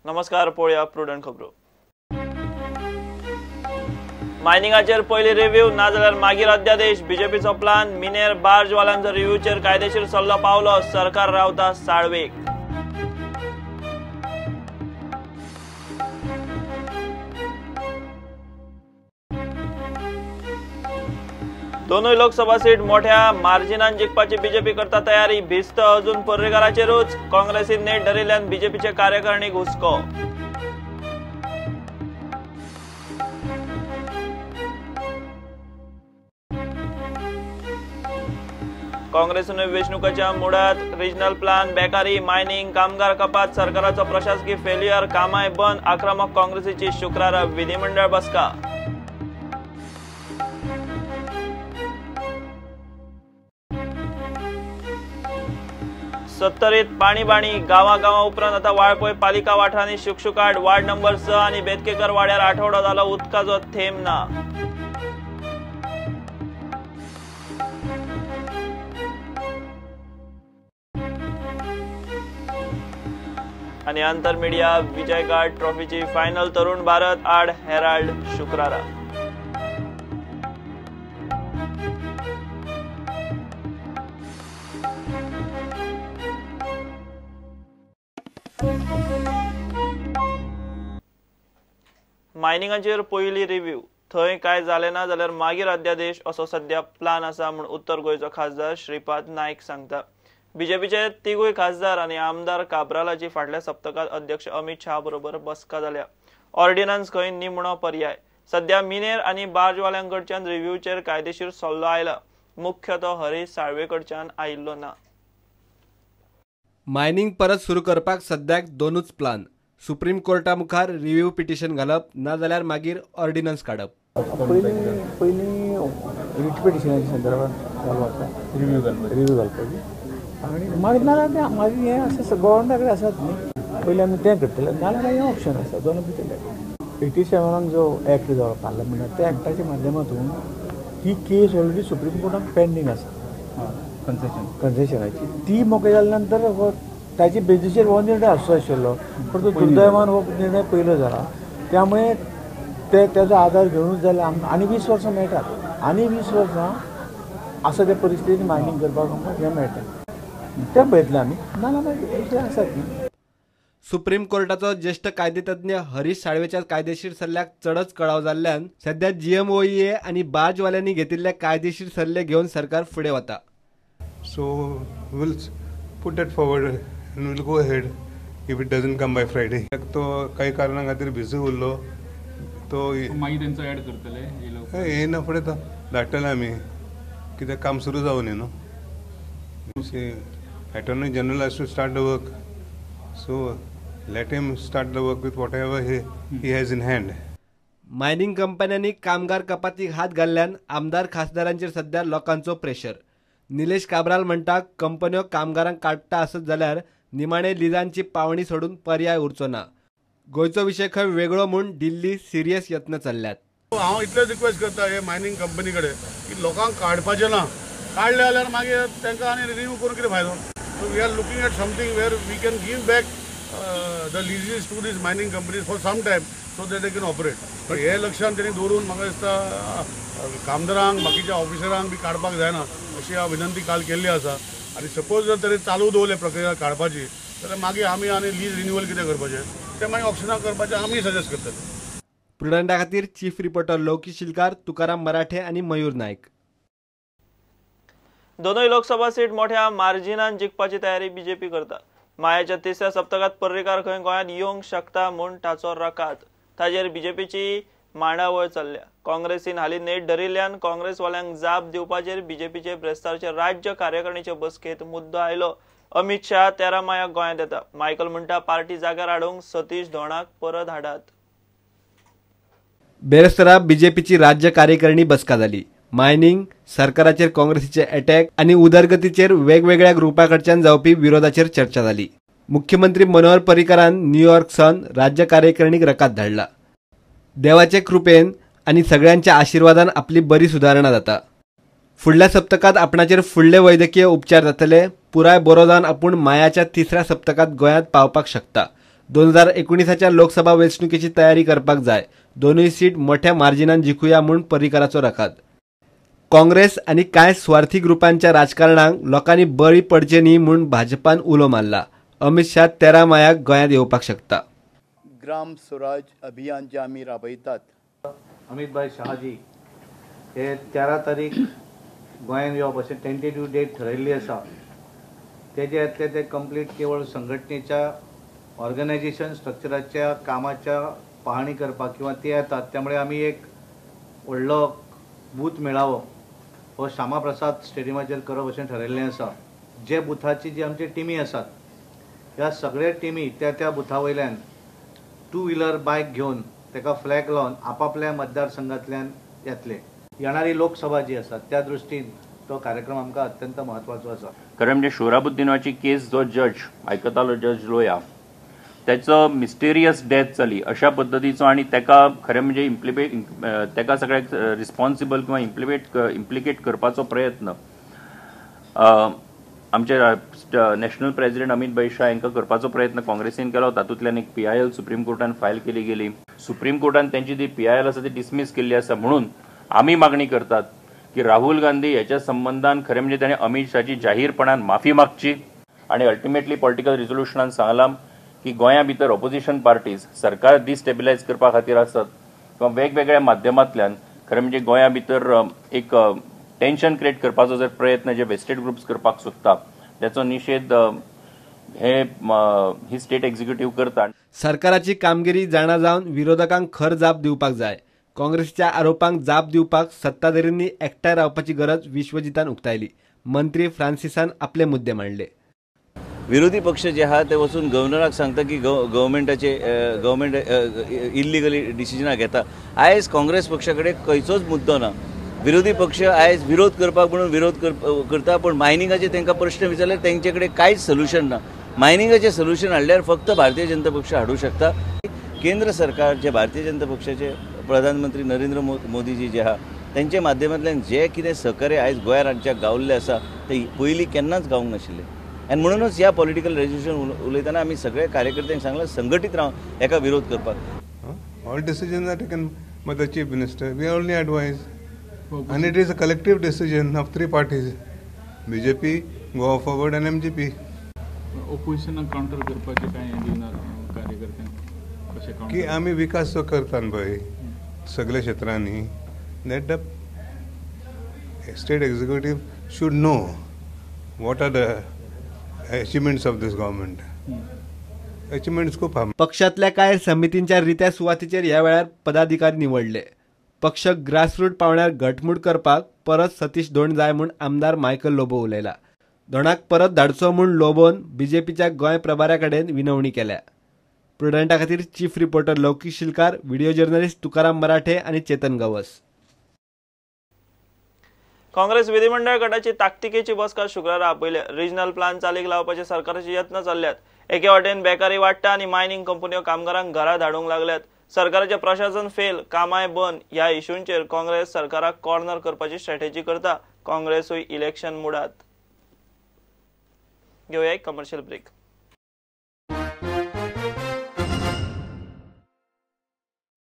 नमस्कार, पळोवया प्रुडंट खबरो. मायनिंगाचेर पयली रिव्ह्यू नाजाल्यार मागीर अध्यादेश. बीजेपीचो प्लान. मिनेर बार्जवाल्यांचो रिव्ह्यूचेर कायदेशीर सल्लो पावलो. सरकार रावता साळवेक. दोनूय लोकसभा सीट मोठ्या मार्जिनान जिखपाची बीजेपी करता तयारी. भिस्त अजून पर्रीकाराचेरूच. काँग्रेसीन नेट धरिल्ल्यान बीजेपीचे कार्यकारिणीक हुस्को. काँग्रेसीनूय वेंचणुकाच्या मुडात. रिजनल प्लान, बेकारी, मायनिंग, कामगार कपात, सरकाराचो प्रशासकीय फेल्युअर, कामाय बंद. आक्रमक काँग्रेसीची शुक्रारा विधिमंडळ बसका. सत्तरीत पाणीबाणी. गांवा उपरांत आता वाळपय पालिका वाठारांनी शुकशुकाट. वार्ड नंबर 6 आणि बेतकेकर वाड्यार आठवडो जालो उदकाचो थेंब ना. आणि आंतर मीडिया विजय घाट ट्रॉफीची फायनल तरुण भारत आड हेराल्ड शुक्रारा. मायनिंगाचेर पयली रिव्ह्यू. थंय काय जालें ना जाल्यार मागीर अध्यादेश असो सद्या प्लान आसा म्हूण उत्तर गोंयचो खासदार श्रीपाद नायक सांगता. बीजेपीचे तिगूय खासदार आनी आमदार काब्रालाची फाटल्या सप्तकांत अध्यक्ष अमित शाह बरोबर बसका जाल्या. ऑर्डिनन्स खंय निमणो पर्याय. सद्या मिनेर आनी बार्जवाल्यां कडच्यान रिव्ह्यूचेर कायदेशीर सल्लो आयला. मुख्य तो हरीश साळवे कडच्यान आयिल्लो ना. मायनिंग परत सुरू करपाक सद्याक दोनूच प्लान. सुप्रीम कोर्टा मुखार रिव्ह्यू पिटिशन घालप ना जाल्यार मागीर ऑर्डिनन्स काडप. पयलीं रिट पिटिशनाच्या संदर्भात चालू आसा रिव्ह्यू घालपाची आनी मागीर नाजाल्यार मागीर हें आसा गव्हर्मेंटा कडेन आसात न्ही, पयलीं आमी तें करतले नाजाल्यार हें ऑप्शन आसा दोनूय भितरले. 87 जो एक्ट जालो पार्लमेंटात त्या एक्टाच्या माध्यमातून ही केस ऑलरेडी सुप्रीम कोर्टान पेंडींग आसा कन्सेशनाची. ती मोकळी जाल्या नंतर ताचे बेजीचेर हो निर्णय आसचो आशिल्लो, परंतु दुर्दैवान हो निर्णय पयलो जाला. त्यामुळे ते ताजो आदार घेवनूच जाल्यार आमकां आनी 20 वर्सां मेळटात. आनी 20 वर्सां आसा त्या परिस्थितीन मायनींग करपाक आमकां हें मेळटा, तें पळयतले आमी. नाजाल्यार मागीर दुसरें आसात न्ही. सुप्रीम कोर्टाचो ज्येष्ठ कायदेतज्ञ हरीश साळवेच्या कायदेशीर सल्ल्याक चडच कळाव जाल्ल्यान सध्या जीएमओईए आनी बार्जवाल्यांनी घेतिल्ले कायदेशीर सल्ले घेवन सरकार फुडें वता. So we'll put that forward and we'll go ahead if it doesn't come by Friday. तो काही कारणां खातीर बिझी उरलो तो मागीर तेंचो ऍड करतले येयना फुडें तो धाडटले आमी, कित्याक काम सुरू जावं न्ही न्हू. Attorney General has to start the work, so let him start the work with whatever he has in hand. Mining कंपन्यांनी कामगार कपातीक हात घाल्ल्यान आमदार खासदारांचेर सध्या लोकांचो प्रेशर. निलेश काब्राल म्हणटा कंपन्यो कामगारांक काडटा आसत जाल्यार निमाणे लिजांची पावणी सोडून पर्याय उरचो ना. गोंयचो विशय खंय वेगळो म्हूण दिल्ली सिरियस यत्न चल्ल्यात. हांव इतलेंच रिक्वेस्ट करता हे मायनींग कंपनी कडेन की लोकांक काडपाचें ना, काडले जाल्यार मागीर तांकां आनी रिन्यू करून कितें फायदो. So we are looking at something where we can give back the leases to these mining companies for some time so that they can operate. But हे लक्षान तेणी दवरून म्हाका दिसता कामदारांक बाकीच्या ऑफिसरांक बी काडपाक जायना अशी हांव विनंती काल केल्ली आसा. आनी सपोज जर तरी चालू दवरले प्रक्रिया काडपाची जाल्यार मागीर आमी आनी लीज रिन्युअल कितें करपाचें तें मागीर ऑप्शनां करपाचें आमी सजेस्ट करतले. प्रुडंटा खातीर चीफ रिपोर्टर लौकी शिलकार, तुकाराम मराठे आनी मयूर नायक. दोनूय लोकसभा सीट मोठ्या मार्जिनान जिखपाची तयारी बीजेपी करता. मायाच्या तिसऱ्या सप्तकांत पर्रीकार खंय गोंयांत येवंक शकता म्हूण ताचो रकाद. ताचेर बीजेपीची मांडावळ चल्ल्या. काँग्रेसीन हालीं नेट धरिल्ल्यान काँग्रेसवाल्यांक जाप दिवपाचेर बीजेपीचे ब्रेस्तारचे राज्य कार्यकारिणीचे बसकेंत मुद्दो आयलो. अमित शाह 13 मायाक गोंयांत येता. मायकल म्हणटा पार्टी जाग्यार हाडूंक सतीश धोणाक परत हाडात. बेरेस्तारा बीजेपीची राज्य कार्यकारिणी बसका जाली. मायनिंग, सरकाराचेर काँग्रेसीचे अटॅक आनी उदरगतीचेर वेगवेगळ्या ग्रुपा कडच्यान जावपी विरोधाचेर चर्चा जाली. मुख्यमंत्री मनोहर पर्रीकारान न्यूयॉर्क सावन राज्य कार्यकारिणीक रकाद धाडला. देवाचे कृपेन आनी सगळ्यांच्या आशिर्वादान आपली बरी सुदारणा जाता. फुडल्या सप्तकांत आपणाचेर फुडले वैद्यकीय उपचार जातले. पुराय बरो जावन आपूण मायाच्या तिसऱ्या सप्तकांत गोंयांत पावपाक शकता. 2019च्या लोकसभा वेंचणुकेची तयारी करपाक जाय. दोनूय सीट मोठ्या मार्जिनान जिखुया म्हूण पर्रीकाराचो रकाद. काँग्रेस आनी कांय स्वार्थी ग्रुपांच्या राजकारणाक लोकांनी बळी पडचे न्ही म्हूण भाजपान उलो मारला. अमित शाह 13 मायाक गोंयांत येवपाक शकता. ग्राम स्वराज अभियान जे आमी राबयतात, अमित भाई शहाजी हे 13 तारीख गोंयांत येवप अशें टेंटेटिव्ह डेट ठरयल्ली आसा. तेजे येतले ते कंप्लीट केवळ संघटनेच्या ऑर्गनायझेशन स्ट्रक्चराच्या कामाच्या पाहणी करपाक किंवा ते येतात, त्यामुळे आमी एक व्हडलो बूथ मेळावो हो श्यामा प्रसाद स्टेडियमाचेर करप अशें ठरयल्लें आसा. जे बुथाची जी आमची टिमी आसात ह्या सगळ्या टिमी त्या त्या बुथा वयल्यान 2 व्हिलर बायक घेवन ताका फ्लॅग लावन आपापल्या मतदारसंघांतल्यान येतले. येणारी लोकसभा जी आसा त्या दृश्टीन तो कार्यक्रम आमकां अत्यंत म्हत्वाचो आसा. खरें म्हणजे शोराबुद्दीनाची केस जो जज आयकतालो, जज लोया, त्याचो मिस्टेरियस डेथ जाली अशा पद्दतीचो आनी ताका खरें म्हणजे ताका सगळ्याक रिस्पॉन्सिबल किंवा इम्प्लिकेट करपाचो प्रयत्न आमचे नॅशनल प्रेसिडेंट अमित भाई शाह हांकां करपाचो प्रयत्न काँग्रेसीन केलो. तातूंतल्यान एक PIL supreme कोर्टान फायल केली गेली. सुप्रीम कोर्टान त्यांची ती PIL आसा ती डिसमीस केल्ली आसा. म्हणून आमी मागणी करतात की राहुल गांधी ह्याच्या संबंदान खरें म्हणजे ताणें अमित शाहची जाहीरपणान माफी मागची आनी अल्टिमेटली पॉलिटिकल रिजोल्युशनान सांगलां की गोंया भितर ऑपोजिशन पार्टीज सरकार डिस्टेबिलायज करपा खातीर आसत किंवा वेगवेगळ्या माध्यमांतल्यान खरें म्हणजे गोंया भितर एक टेन्शन क्रिएट करपाचो जर प्रयत्न जे वेस्टेड ग्रुप्स करपाक सोदता त्याचो निशेध ही स्टेट एक्झिक्युटिव्ह करता. सरकाराची कामगिरी जाणा जावन विरोधकांक खर जाप दिवपाक जाय. काँग्रेसच्या आरोपांक जाप दिवपाक सत्ताधाऱ्यांनी एकठांय रावपाची गरज विश्वजितान उक्तायली. मंत्री फ्रांसिसान आपले मुद्दे मांडले. विरोधी पक्ष जे आहा ते वचून गव्हर्नराक सांगता की गव्हर्मेंटाचे गव्हर्मेंट इल्लिगली डिसिजनां घेता. आयज काँग्रेस पक्षा कडेन खंयचोच मुद्दो ना. विरोधी पक्ष आयज विरोध करपाक म्हणून विरोध करता, पूण मायनिंगाचे तांकां प्रश्न विचारल्यार तेंचे कडेन कांयच सोल्युशन ना. मायनिंगाचें सोल्युशन हाडल्यार फक्त भारतीय जनता पक्ष हाडूंक शकता. केंद्र सरकार जे भारतीय जनता पक्षाचे प्रधानमंत्री नरेंद्र मोदीजी जे आहा तेंच्या माध्यमांतल्यान जे कितें सहकार्य आयज गोंय राज्याक गावल्लें आसा ते पयलीं केन्नाच गावूंक नाशिल्लें. आनी म्हणूनच ह्या पॉलिटिकल रेजोल्युशन उलयतना आमी सगळे कार्यकर्त्यांक सांगलां संघटीत रावन एका विरोध करपाक. All decisions are taken by the chief minister. We only advise and it is a collective decision of 3 parties, BJP, Goa Forward and MGP. ओपोजिशनाक counter करपाचें कांय दिवना कार्यकर्त्यांक कशें काउंटर की आमी विकास जो करता पळय सगळ्या क्षेत्रांनी, that the state executive should know what are the achievements of this government. Achievements खूप. पक्षातल्या कांय समितींच्या रित्या सुवातीचेर ह्या वेळार पदाधिकारी निवडले. पक्ष ग्रासरूट पावण्यार घटमूट करपाक परत सतीश धोंड जाय म्हूण आमदार मायकल लोबो उलयला. धोंडाक परत धाडचो म्हूण लोबोन बीजेपीच्या गोंय प्रभाऱ्या कडेन विनवणी केल्या. प्रुडंटा खातीर chief reporter Laukik Shilkar, video journalist Tukaram Marathe आनी चेतन गवस. काँग्रेस विधिमंडळ गटाची ताकतिकेची बसका शुक्रारा आपयल्या. रिजनल प्लान चालीक लावपाचे सरकाराचे यत्न चल्ल्यात. एके वाटेन बेकारी वाडटा आनी मायनिंग कंपन्यो कामगारांक घरा धाडूंक लागल्यात. सरकाराचें प्रशासन फेल, कामाय बंद ह्या इशूंचेर काँग्रेस सरकाराक कॉर्नर करपाची स्ट्रॅटेजी करता. काँग्रेसूय इलेक्शन मुडात. घेवया एक कमर्शियल ब्रेक.